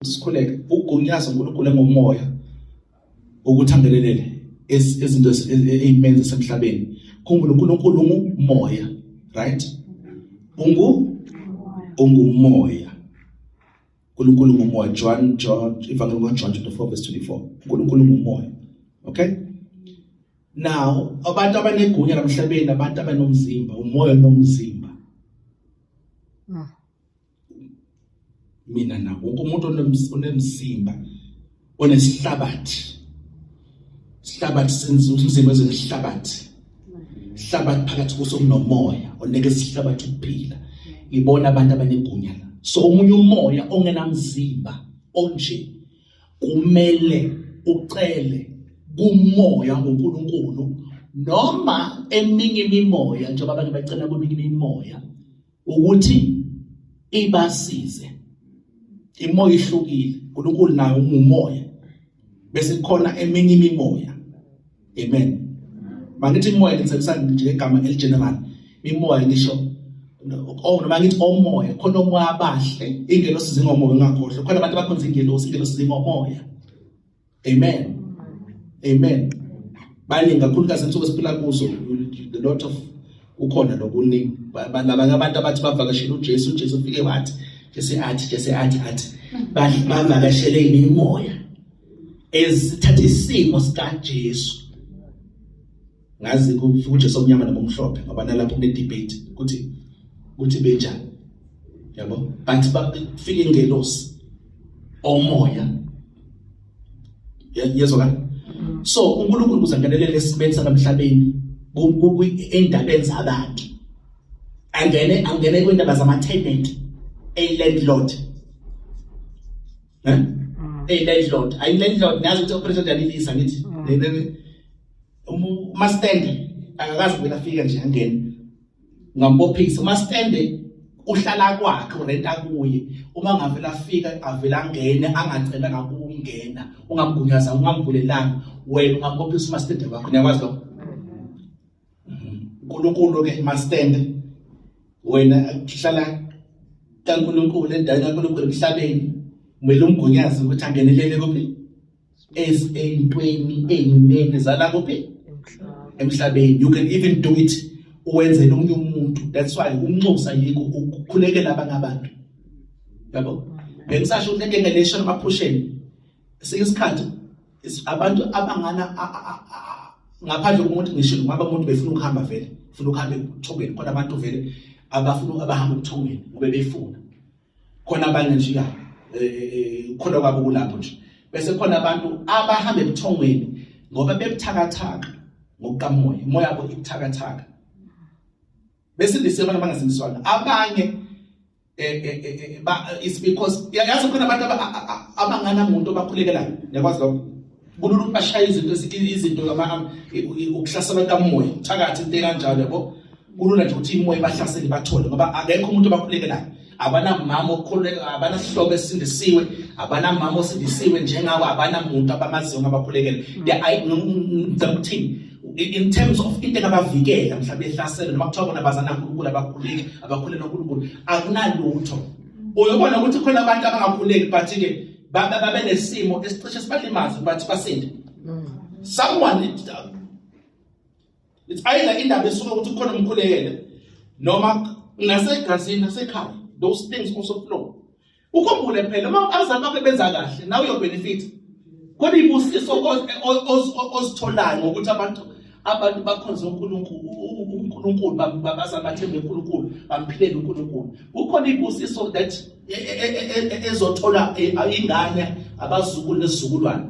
Sikhuleke ugunyaza uNkulunkulu engomoya ukuthi angenelele izinto ezimenze semhlabeni. Khumbula, uNkulunkulu ungumoya, right? Ungumoya. uNkulunkulu ngumoya. John, ivangeli ngoJohn chapter 4 verse 24. uNkulunkulu ngumoya, okay? Now, abantu abanegunya lamhlabeni, abantu abanomzimba, umoya nomzimba. Mina na wonke umuntu onemzimba, onesihlabathi, isihlabathi senza umzimba, wezinhlabathi, isihlabathi phakathi kuso kunomoya onikeza isihlabathi ukuphila. Ibona abantu abanegunya la. So omunye umoya ongenamzimba onje kumele ucele kumoya ngoNkulunkulu noma eminye imimoya, njengoba abanye bacela kweminye imimoya ukuthi ibasize. Imoya ihlukile. uNkulunkulu naye ungumoya, bese kukhona eminye imimoya. Amen. Mangithi imoya, ngisebenzisa nje igama eligeneral, imoya ngisho, oh, noma ngithi omoya, khona omoya abahle, ingelosi zingomoya, ungakhohlwa. Khona abantu abakhonza ingelosi, ingelosi zingomoya. Amen, amen. Baningi kakhulukazi insuku esiphila kuzo, the lot of kukhona lokuningi nabanye abantu abathi bavakashela uJesu, uJesu ufike wathi Jesu athi Jesu athi bavakashele imimoya ezithatha isimo sikaJesu. Ngazi kufika uJesu omnyama nomhlophe, ngoba nalapho kune debate ukuthi benjani, yabo? But bafika ingelosi, omoya, yezwa ka. So uNkulunkulu kuze angenelele esimeni salamhlabeni, endabeni zabantu, angene kwindaba zama tenant, a landlord, eh, a landlord, ayi landlord, nazi ukuthi operate kanjani ilisa, ngithi umastende akakazi kuvela afika nje angene, ngambophisa. Umastende uhlala kwakhe, urenta kuye. Uma ngavela afika, avela angene angacelanga ukungena, ungamgunyaza, ungamvulelanga wena, ungambophisa umastende wakho. Niyakwazi lokho? uNkulunkulu ke mastende, wena hlala kaNkulunkulu endaweni kaNkulunkulu emhlabeni, kumele umgunyaze ukuthi angenelele kuphi? Eyintweni eyimene zala kuphi? Emhlabeni. You can even do it uwenzele omunye umuntu. That's why umnxusa yikho ukukhulekela abanye abantu, yabo? Bengisasho ukuthi lento engelesho emaphusheni, esinye isikhathi abantu abangana ngaphandle komuntu, ngisho ngoba umuntu befuna ukuhamba vele, ufuna ukuhamba ebuthongweni. Khona abantu vele abafuna, abahamba ebuthongweni ngoba befuna. Khona abanye nje, ya, khona kwabo kulapho nje. Bese khona abantu abahamba ebuthongweni ngoba bebuthakathaka ngokukamoya, imoya yabo ibuthakathaka. Besindisiwe abanye, abangasindiswanga abanye, ba it's because, yazi, khona abantu abanganamuntu obakhulekelayo. Ngiyakwazi lokho. Kulula ukuthi bashaye izinto ukuhlasela kamoya, thakathi, into ekanjalo, yabo? Kulula nje ukuthi imoya ibahlasele, bathole, ngoba akekho umuntu obakhulekelayo. Abanamama okhuleka, abanasihlobo esindisiwe, abanamama osindisiwe njengawo, abanamuntu abamaziyo ngabakhulekela. Ngicela ukuthini in terms of into engabavikela mhlawumbe ehlasela, noma kuthiwa bona bazana uNkulunkulu, abakhuleki, abakhulela uNkulunkulu, akunalutho. Uyobona ukuthi khona abantu abangakhuleki, but ke babe nesimo esicishe sibalimaze, but basinde. Someone, it's either indaba esuka ukuthi kukhona umkhulekele noma nasegazini nasekhaya. Those things also flow. Ukhumbule phela, uma abazali bakho benza kahle, nawe uyobenefit. Khona ibusiso ozitholayo ngokuthi abantu bakhonze uNkulunkulu, uNkulunkulu babazali bathembe uNkulunkulu, bamphilele uNkulunkulu. Kukhona ibusiso that ezothola ingane, abazukulu nesizukulwane.